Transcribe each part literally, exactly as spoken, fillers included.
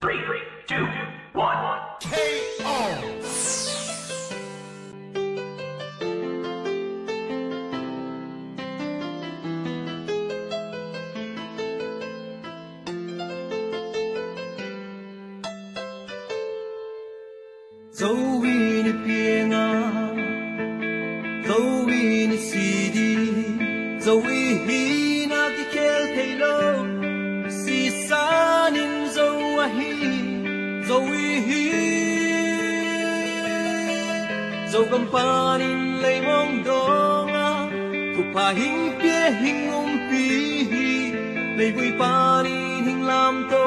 Three, two, one. K O. Zo in i piang a, zo in i si ding, zo i hihna kikhel thei lo. Sisan in zo ahi, zo i hi. Zogam pan in leimong dong a, thupha hing pia hing umpi hi. Leivui pan in hing lamto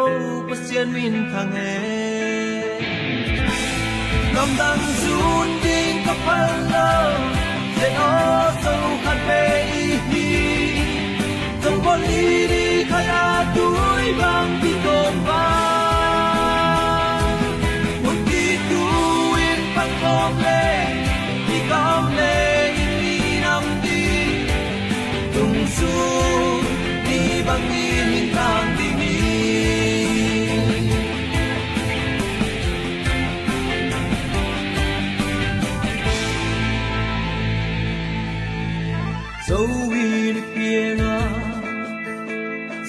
Pasian minthang hi. Lamdang zun ding ka phal lo, Zo aw Zo khat vei i hi. Zo bawl i ni khai a tui bang ki tawm bang. Mun ki tu in pang khawm le, i kam le i minam ding. Tung sun ni bang i minthang ding hi. Zo in i piang a,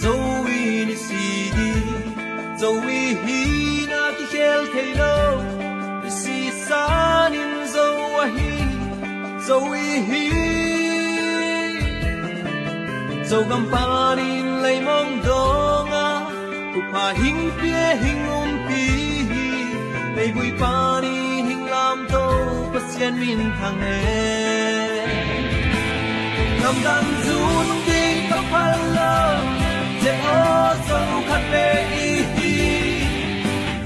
zo in i si ding, zo i hihna kikhel thei lo. I sisan in zo ahi, zo i hi. Zogam pan in leimong dong a, thupha hing pia hing umpi hi. Leivui pan in hing lamto Pasian minthang hi. Lamdang zun ding ka phal lo, Zo aw Zo khat vei i hi.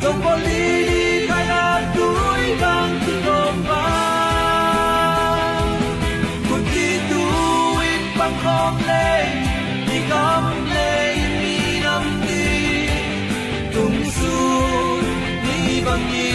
Zo bawl i ni khai a tui bang ki tawm bang. Mun ki tu in pang khawm le, i kam le i minam ding. Tung sun ni bang i